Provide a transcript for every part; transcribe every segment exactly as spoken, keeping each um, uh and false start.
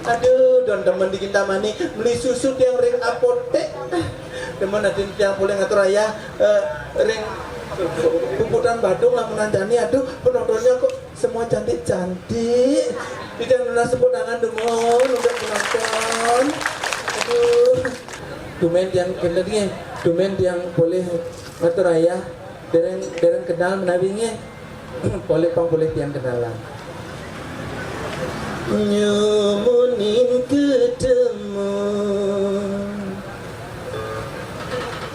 Aduh, don demen di Kintamani, beli susu tiang ring apotek. Demen adin tiang polih ngatur ayah, eh, ring Puputan Badung lah menanjani. Aduh, penontonnya kok semua cantik-cantik. Di tiang nunas tepuk tangan demen untuk penonton. Aduh. Tumen tiang kena dia, tumen tiang polih ngatur ayah, dereng, dereng kenal menawi nggih. Polih pang polih tiang kenalan. Nyumunin ketemu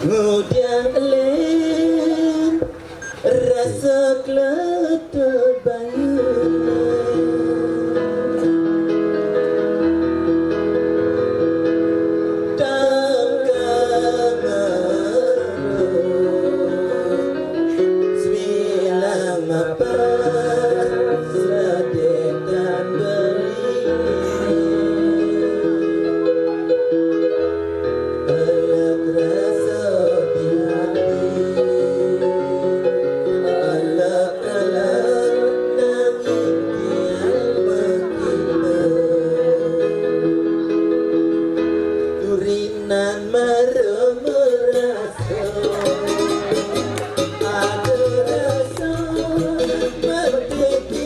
ngudiang elen rasa kelata bayu. Turinan marumurasa, ada rasa merdeka.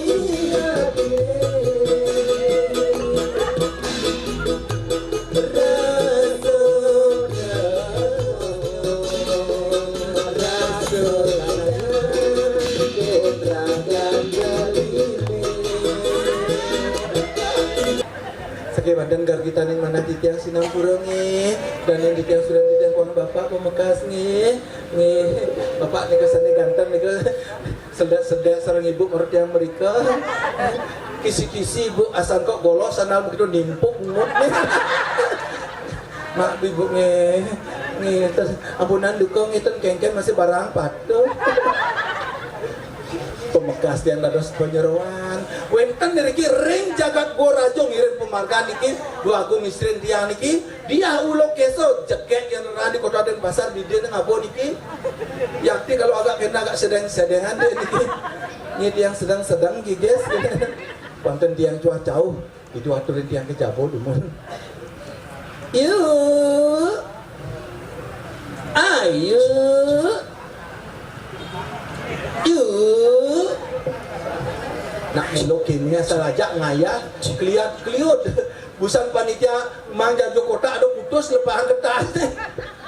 Saking wonten gargitaning manah titiang sinampura nggih, daning titiang sudan titiang kuang bapak pamekas nggih. Nggih, bapak nika sane ganteng nika, sedek-sedek sareng ibu menurut tiang mereka. Kisi-kisi ibu asan kok golos sandal begitu nimpuk ngut. Mak ibu nggih, nggih, terus ampunan duka nggih ten kengken masih barang patuh. Pemekas tiang dados panyeroan. Wenten niki ring jagat Gorajo ngiring pemargan niki, Dwagung istrin tiang niki, Diah Uluk Keso, jegek yang rerah di kota Denpasar, di dia ngabo niki. Yakti kalau agak kena agak sedeng-sedengan deh niki. Ini tiang sedang-sedang giges. Wonten tiang cuah jauh. Itu aturin tiang ke Jabo dumun. Yuk. Ayo. Yuk. Nak melo kini asal aja ngayah keliat keliut. Busan panitia mang jajo kotak ada putus lepahan kertas.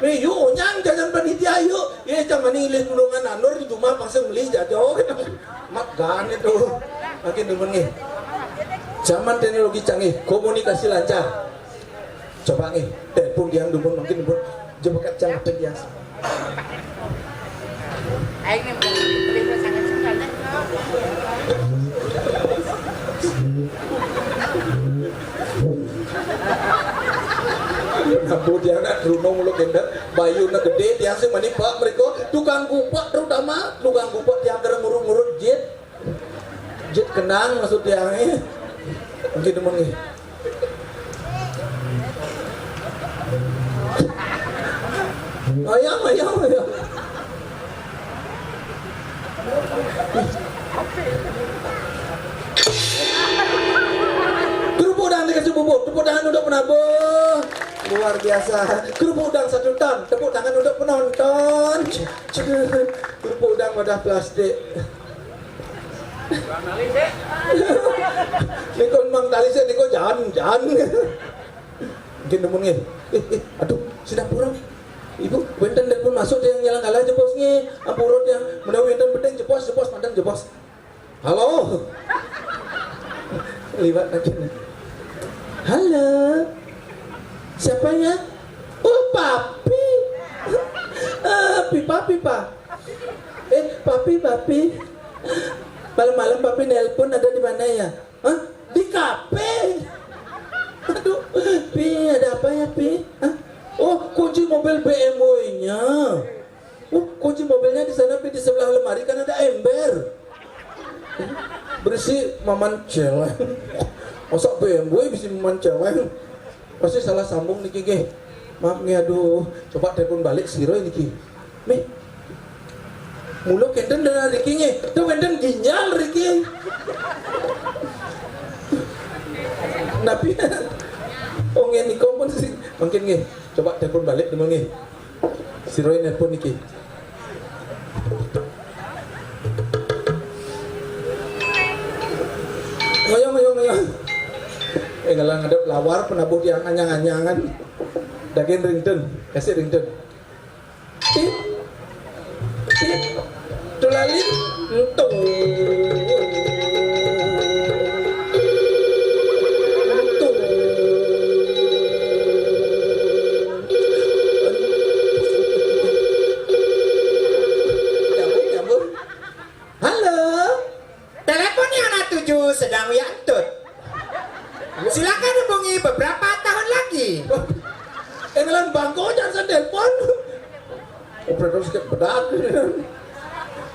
Meh, yuk, nyang jajan panitia, yuk. Ye, cang mani ilih tulungan anur di rumah pasti beli jajo. Mat gane tuh. Makin demen nih. Zaman teknologi canggih, komunikasi lancar. Coba nih, telepon dia dulu, makin dulu. Coba kat cang apa dia? Aing nih, terima sangat sekali. Nabu dia nak runung lu kender, bayu nak gede, dia sih mani pak mereka tukang gupak terutama, tukang gupak dia kena ngurut-ngurut jit, jit kenang maksud dia nih, mungkin temen nih. Ayam, ayam, ayam. Kerupuk udang dikasih bubuk, tepuk tangan untuk penabuh. Luar biasa. Kerupuk udang satu ton, tepuk tangan untuk penonton. Kerupuk udang wadah plastik. Niko mang tali sih, niko jangan, jangan. Mungkin demen nih. Eh, eh, aduh, sudah pura. Ibu, wenten telepon masuk yang nyalang kalah jebos nih. Ampura yang menawi wenten penting jebos, jebos, mantan jebos. Halo. Liwat lagi nih. Halo. Siapa ya? Oh, papi. Eh, pi papi, pa. Eh, papi, papi. Malam-malam papi nelpon ada di mana ya? Hah? Di kafe. Aduh, pi, ada apa ya, pi? Hah? Oh, kunci mobil B M W-nya. Oh, kunci mobilnya di sana, pi, di sebelah lemari kan ada ember. Berisi maman celeng. Masa B M W bisa maman celeng? Pasti salah sambung niki nggih. Maaf nggih, aduh, coba telepon balik sira niki. Mih. Mula kenten dana riki nggih. Tuh kenten ginjal riki. Tapi Oh, nggih, nika pun sing mangkin nggih. Coba telepon balik dulu nggih. Sira nelpon niki. Ngoyong, ngoyong, ngoyong. Eh, ngalang ngadep lawar penabuh tiang anyang-anyangan. Daging ringtone, kasih ringtone. Tit, tit, tulalit, entung. Entung. Nyambung, nyambung. Halo. Telepon yang anda tuju sedang ia entut. Silakan hubungi beberapa tahun lagi. Engelan bangko jangan saya telepon. Operator sakit bedak.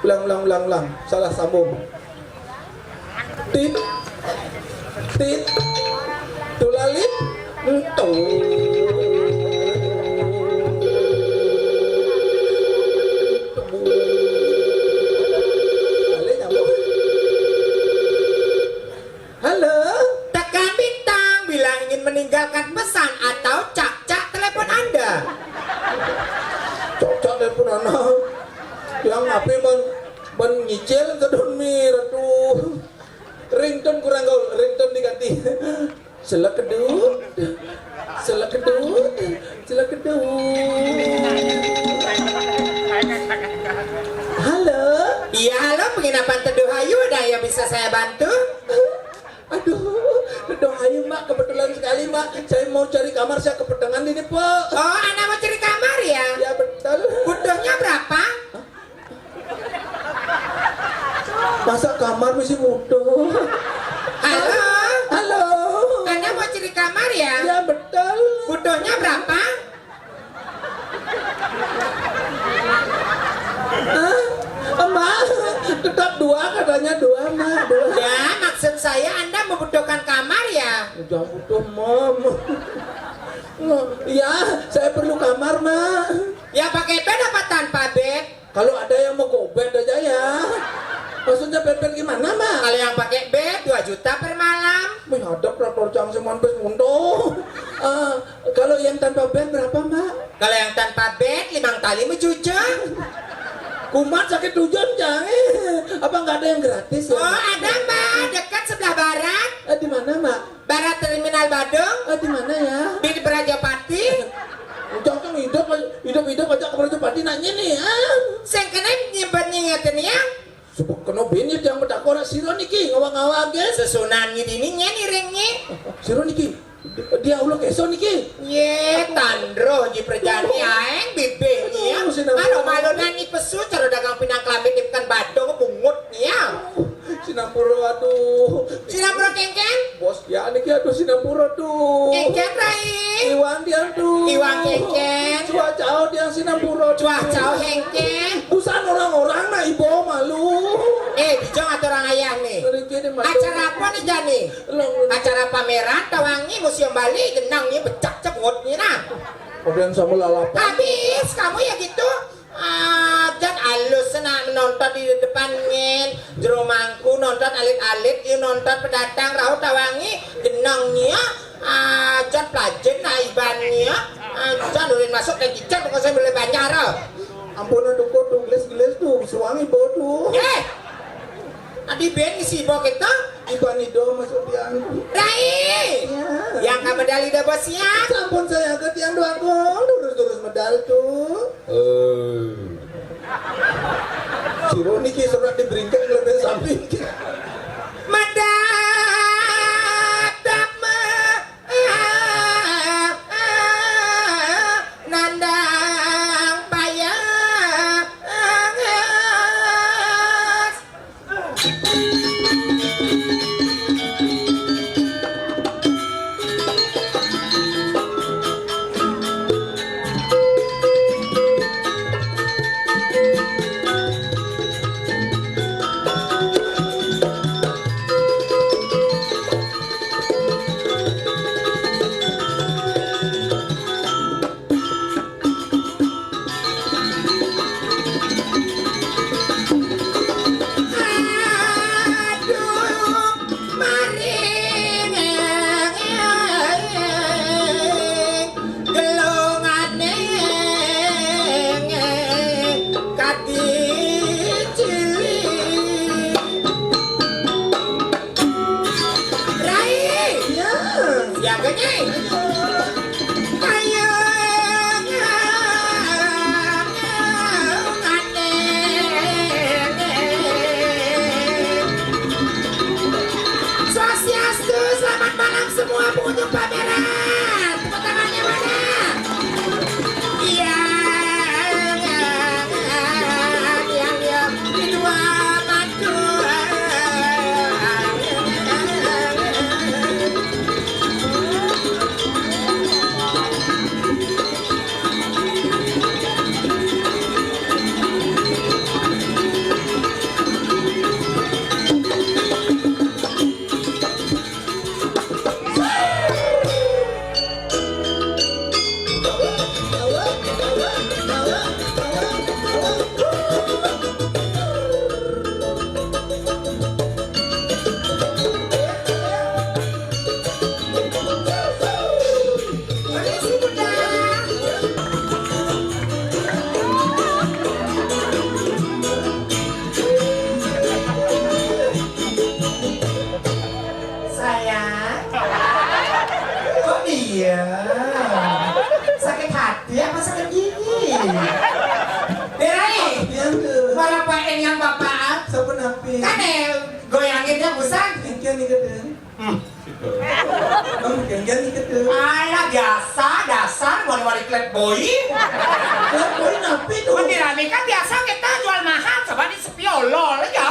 Ulang, ulang, ulang, ulang. Salah sambung. Tit, tit, tulalit, entung. Balik nyambung. Halo. Tekan bintang bila ingin meninggalkan pesan atau cak-cak telepon Anda. Cak-cak telepon anak. Yang api men, men nyicil kedun mir, aduh. Ringtone kurang gaul, ringtone diganti. Selekedut, selekedut, selekedut. Halo. Iya, halo, penginapan Teduh Ayu, ada yang bisa saya bantu? Aduh, Teduh Ayu, Mak, kebetulan sekali, Mak. Saya mau cari kamar, saya kepetengan ini, Pak. Oh, anak mau cari kamar ya? Ya, betul. Butuhnya berapa? Masa kamar mesti butuh? Halo? Halo? Anda mau cari kamar ya? Ya, betul. Butuhnya berapa? Hah? Emak, tetap dua katanya, dua, Mak, dua. Ya, maksud saya Anda membutuhkan kamar ya? Jangan butuh, Mam. Ya, saya perlu kamar, Mak. Ya, pakai bed apa tanpa bed? Kalau ada yang mau go bed aja ya. Maksudnya bed-bed gimana, Mak? Kalau yang pakai bed, dua juta per malam. Wih, ada peraturan cang semuan bes munto. Eh, kalau yang tanpa bed berapa, Mak? Kalau yang tanpa bed, limang tali mencucuk. Kumat sakit tujuan, Cang. Eh, apa nggak ada yang gratis ya? Oh, ada, Mbak. Dekat sebelah barat. Eh, di mana, Mak? Barat Terminal Badung. Eh, di mana ya? Di Prajapati. Ujang tuh hidup, hidup, hidup aja ke Prajapati nanya nih, ah. Sing kena nyimpen nyingetin ya. Sebut kena bini yang bertakwa sira niki ngawang-ngawang, guys. Sesunan nyi dini nyen iring nyi. Sira niki. Dia ulo keso niki. Ye, tandro ji perjani aeng bibih nyi ya. Aduh, sinampuran. Malu-malu nani pesu cara dagang pinang kelambi di Pekan Badung bungut nyi ya. Sinampura, aduh. Sinampura kengkeng? Bos, ya niki aduh sinampura tuh. Kengkeng, Rai. Iwang dia tuh. Iwang kengkeng. Cuah cao dia sinampura tuh. Cuah cao hengkeng. Busan orang-orang nah ibu malu. Eh, dijong atau orang ayah nih. Acara apa nih, Jani? Acara pameran, tawangi, museum Bali, jenang nih, becak cebut nih nah. Kemudian sama lalapan. Habis, kamu ya gitu. Ah, jan alus nak nonton di depan nyen, jero mangku nonton alit-alit, you nonton pendatang rauh tawangi, genang nia, ah, jan pelajin naiban nia, ah, jan ulin masuk ke gijan kok saya boleh banyak rauh. Ampun, aduh, kok tuh gelis-gelis tuh, suami bodoh. Eh, adi ben isi bawa kita. Iban ido masuk tiang. Rai. Ya. Yang kamu dali dah bos ya. Sampun saya ke tiang doang kok, lurus-lurus medal tuh. Eh. Sira niki surat di bringkek lebih samping. Madap dama nandang payas. Ya, gini. Ayo, Swastiastu, selamat malam semua pengunjung pameran. Tepuk tangannya mana? Iya, iya, iya, iya. Kedua mata. Sayang, kok diam? Sakit hati apa sakit gigi? Berai, iya, Bu. Malah Pak Eng yang Bapak. Sampun api. Kan, eh, goyanginnya busan. Engke nih, Gedeng. Hmm. Om, engke nih, Gedeng. Alah, biasa, dasar, wari-wari klet boy. Klet boy napi tuh? Mun di Rame kan biasa kita jual mahal, coba di Sepiolol aja.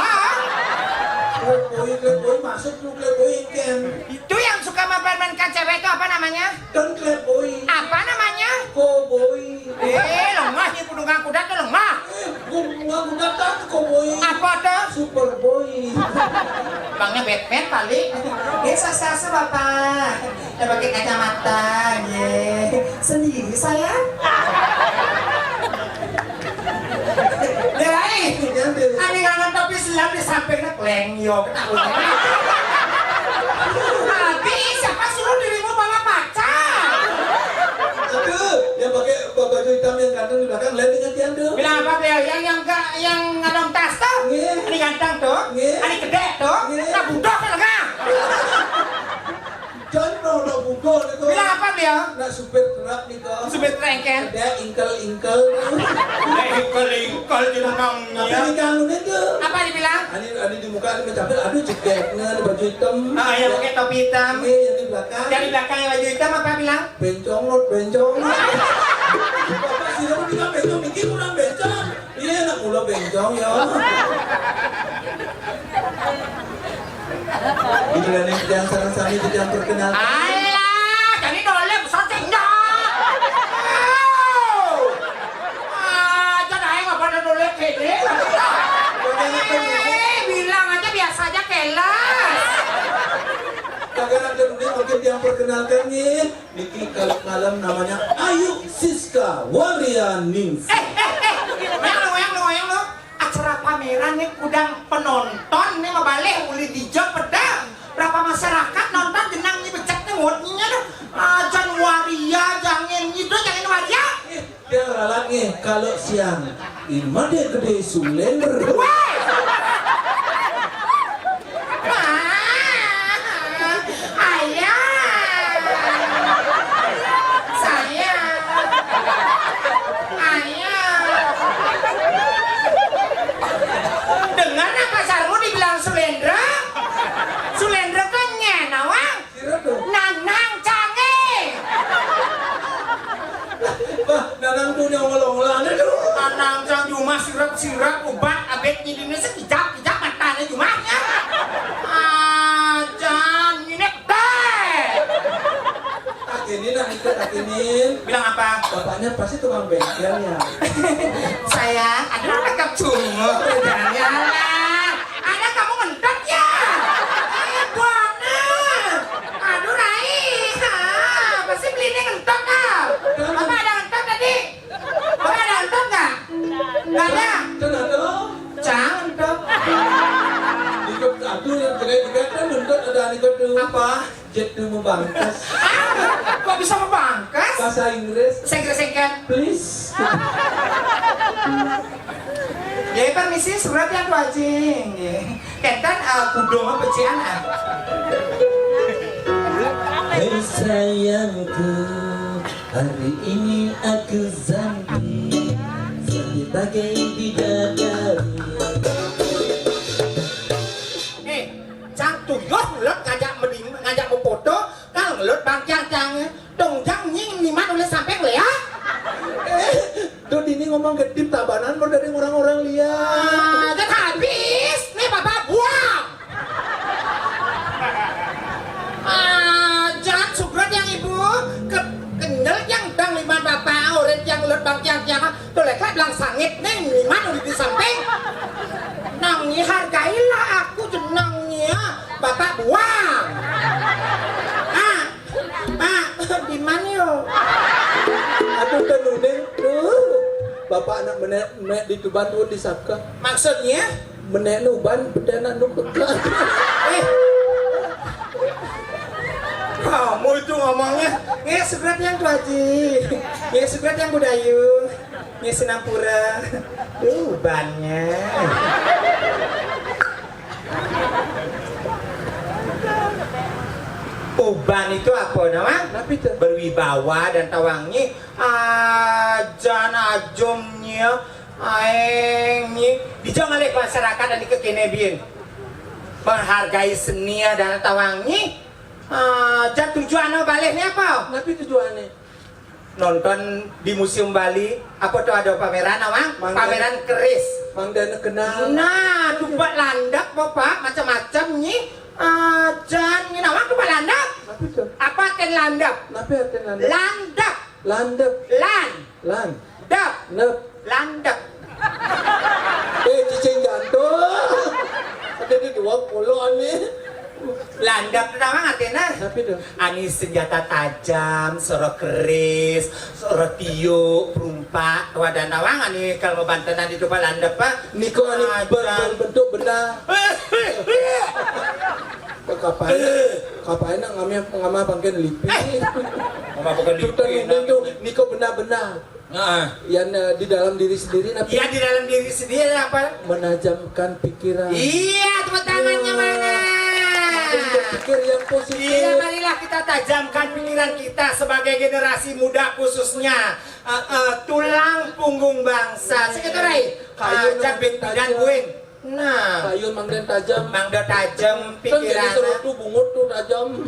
Klet boy, klet boy, masuk lu klet boy, engke. Itu yang suka mempermainkan cewek itu apa namanya? Kan klet boy. Apa namanya? Koboi. Eh, lemah nih, pudungan kuda tuh lemah. Eh, gua, gua, gua datang ke boy. Apa tuh? Super boy. Emangnya Batman kali? Ya, sasa, sasa, Bapak. Ya, pakai kacamata, ye. Sendiri, sayang. Ya, lain. Iya, iya. Ane ngangon topi selam di sampingnya, kleng, yo, ketahuan. Tapi siapa suruh dirimu bawa pacar? Aduh, yang pakai baju hitam yang ganteng di belakang, lain dengan Tian tuh. Bilang apa dia? Yang, yang ga-, yang ngadong tas tuh? Nggih. Ini ganteng tuh? Nggih. Ini gede tuh? Nggih. Nah, budak kan, enggak? Jan no, no budak itu. Bilang apa dia? Nak supir truk nih kok. Supir truk, kan? Ada ingkel-ingkel. Ada ingkel-ingkel di belakangnya. Tapi di kanun itu. Apa dibilang? Ani, ani di muka, ani mencapai, aduh, cekeknya, ada baju hitam. Ah, yang pakai topi hitam. Ini yang di belakang. Yang di belakang yang baju hitam apa bilang? Bencong, Not, bencong, Not. Bapak sih, kamu bilang bencong, mikir kurang bencong. Iya, nak mula bencong, ya. Di klinik yang sareng sami, yang perkenalkan. Alah, jadi dolep, sotik, enggak. Aja naik apa ada dolep, kede. Eh, bilang aja biasa aja, kelas. Kagak ada dunia, mungkin yang perkenalkan, nih. Niki kalau malam namanya Ayu Siska Waria Ningsih. Eh, eh, eh, ngoyang lo, ngoyang lo, ngoyang lo. Acara pameran nih, kudang penonton nih, mabalih uli dijok pedang. Berapa masyarakat nonton jenang nih, becek nih, ngut nyinya dah. Ah, jan waria, jangan nyido, jangan waria. Eh, dia ralat nih, kalau siang. Ini mah dia gede sulender. Wah! Ayah. Sayang. Ayah. Dengar apa sarmu dibilang sulendra? Sulendra kan nyen, awang. Sira tuh. Nanang cange. Bah, nanang punya ongol-ongolan itu. Nanang cang di rumah sirap-sirap, ubat, abet, nyidina sekijap-kijap matanya di rumahnya. Ajan, ini teh. Kak ini, nak, itu Kak ini. Bilang apa? Bapaknya pasti tukang bengkel, ya. Sayang, aduh, rekam sungguh, jangan. Ada kamu ngentot ya? Eh, buana. Aduh, Rai. Ha, apa sih belinya ngentot, ah? Apa ada ngentot tadi? Apa ada ngentot nggak? Nggak ada. Kan ada. Jangan ngentot. Ikut satu yang jelek juga kan ngentot ada ikut tuh. Apa? Jet tuh membangkas. Ah, kok bisa membangkas? Bahasa Inggris. Saya kira singkat. Please. Ya, permisi, surat yang wajib. Nggih. Kenten, eh, kudung apa cian, ah? Sayangku, hari ini aku Zanti, Zanti bagai bidadari. Eh, cang tuyuh ngelut ngajak meding, ngajak mepoto, kal ngelut bang cang cang. Dong jang nying niman oleh samping lea. Eh, tuh dini ngomong kedip tabanan mau dari orang-orang liat. Ah, kan habis. Nih bapak buang. Ah, jangan sugrot yang ibu. Ke, kenyel yang dang liman bapak, oren yang ngelut bang yang yang. Tuh lek bilang sangit nih, niman udah di samping. Nang hargailah aku jenangnya. Bapak buang. Ah, ah, di mana yo? Aduh, kan udah. Duh. Bapak anak menek, menek di tuban tuh disaka. Maksudnya? Menek nuban, beda anak nukut. Eh. Kamu itu ngomongnya. Nggak seberat yang tuh Haji. Nggak seberat yang Budayu. Nggak senampura. Ubannya. Uban itu apa nama? Tapi itu berwibawa dan tawangi. Ajan ajumnya aeng nyi. Dijang oleh masyarakat dan kekene biyen. Menghargai seni dan tawangi. Ajan tujuannya balik ni apa? Tapi tujuannya nonton di Museum Bali, apa tuh ada pameran, Awang? Mangga. Pameran keris. Mangga kena. Nah, tupak landap, Bapak, macam-macam ni. Ajan ni, Awang tupak landap. Apa tuh? Apa ten landap? Apa ten landap? Landap. Landap. Lan. Lan. Dap. Nep. Landap. Eh, cicing jantung. Ada di dua puluh ni. Landap tu nama artinya? Tapi tu. Ani senjata tajam, soro keris, soro tiuk, perumpak, wadah nawang ani kalau bantenan itu landap, Pak. Niko ani ber-, berbentuk benda. Kapan? Kapan nak ngambil, ngambil bangkai lipi? Ngambil bangkai lipi. Niko benda-benda. Heeh. Yang, eh, di dalam diri sendiri, apa? Iya, di dalam diri sendiri apa? Menajamkan pikiran. Iya, tepuk tangannya mana? Berpikir yang positif. Iya, marilah kita tajamkan pikiran kita sebagai generasi muda khususnya. Eh, eh, tulang punggung bangsa. Sekitar, Rai. Kayu ah, jabit tajam. Dan buin. Nah. Kayu mangga tajam. Mangga tajam pikiran. Kan jadi serutu bungut tu tajam.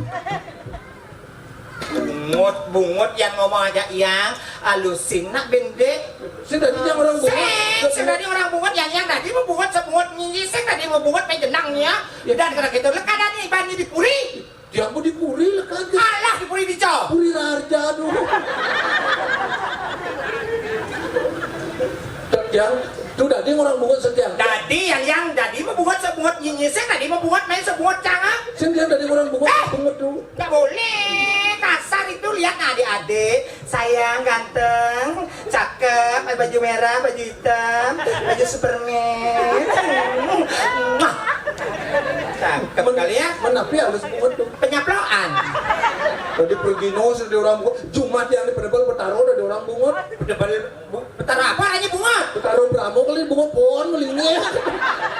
Bungut, bungut yang ngomong aja yang alusin nak bendek. Sing tadi yang orang bungut. Sing, sing tadi orang bungut yang, yang tadi mau bungut sebungut nyinyi, sing tadi mau bungut main jenangnya. Ya. Dan kalau gitu lek ada nih bani di puri. Yang mau di puri lek aja. Alah di puri dico. Puri Raja tu. Yang tu tadi orang bungut setiang. Tadi yang, yang tadi mau bungut sebungut nyinyi, sing tadi mau bungut main sebungut cangak. Sing dia tadi orang bungut, eh, bungut tu. Nggak boleh kasar itu, lihat adik-adik, sayang, ganteng, cakep, eh, baju merah, baju hitam, baju Superman. Cakep kali ya. Menapi halus bungut tu. Penyaploan. Tadi pergi no sudah orang bungut, Jumat yang di Pedebel bertaruh dari orang bungut. Pedebel Bu-, petara apa hanya bungut? Petara Bramo kali bungut pohon melingnya.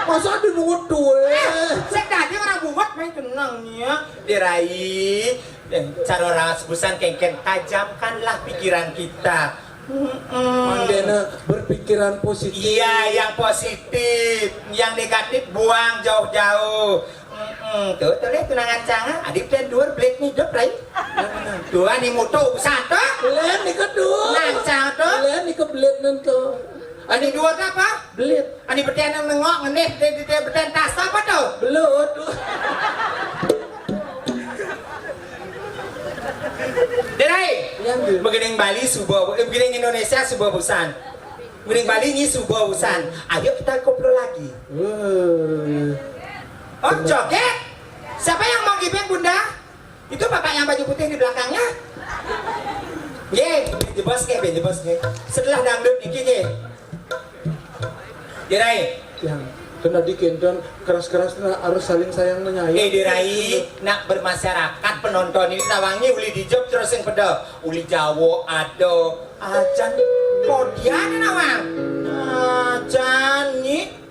Masa ada bungut tu, eh? Eh, saya tadi orang bungut main tenang ni ya. Dirai, dan cara orang sebusan kengken tajamkanlah pikiran kita. Mm-mm. Mandena berpikiran positif. Iya, yang positif, yang negatif buang jauh-jauh. Mm-mm. Tu, tu leh tunangan cang, ah. Adik dan dua belit ni hidup lain. Tu ani moto besar tu. Lain ni kedua. Nang cang tu. Lain ni ke belit nanti. Ani dua tu apa? Belit. Ani beten nengok ngenih di, di, di beten tas tu apa tu? Belut. Derai. Yang tu. Begining Bali suba, eh, begining Indonesia suba busan. Begining Bali ni suba busan. Ayo kita koplo lagi. Wah. Oh, joget. Siapa yang mau gibeng, Bunda? Itu bapak yang baju putih di belakangnya. Ye, jebos ke, jebos ke. Setelah dangdut niki ye. Dirai. Yang kena di kenten keras-keras nak harus saling sayang menyayang. Eh, Dirai, nak bermasyarakat penonton ini tawangi uli dijawab terus yang peda. Uli Jawa ada ajan podian nawang. Ajan ni.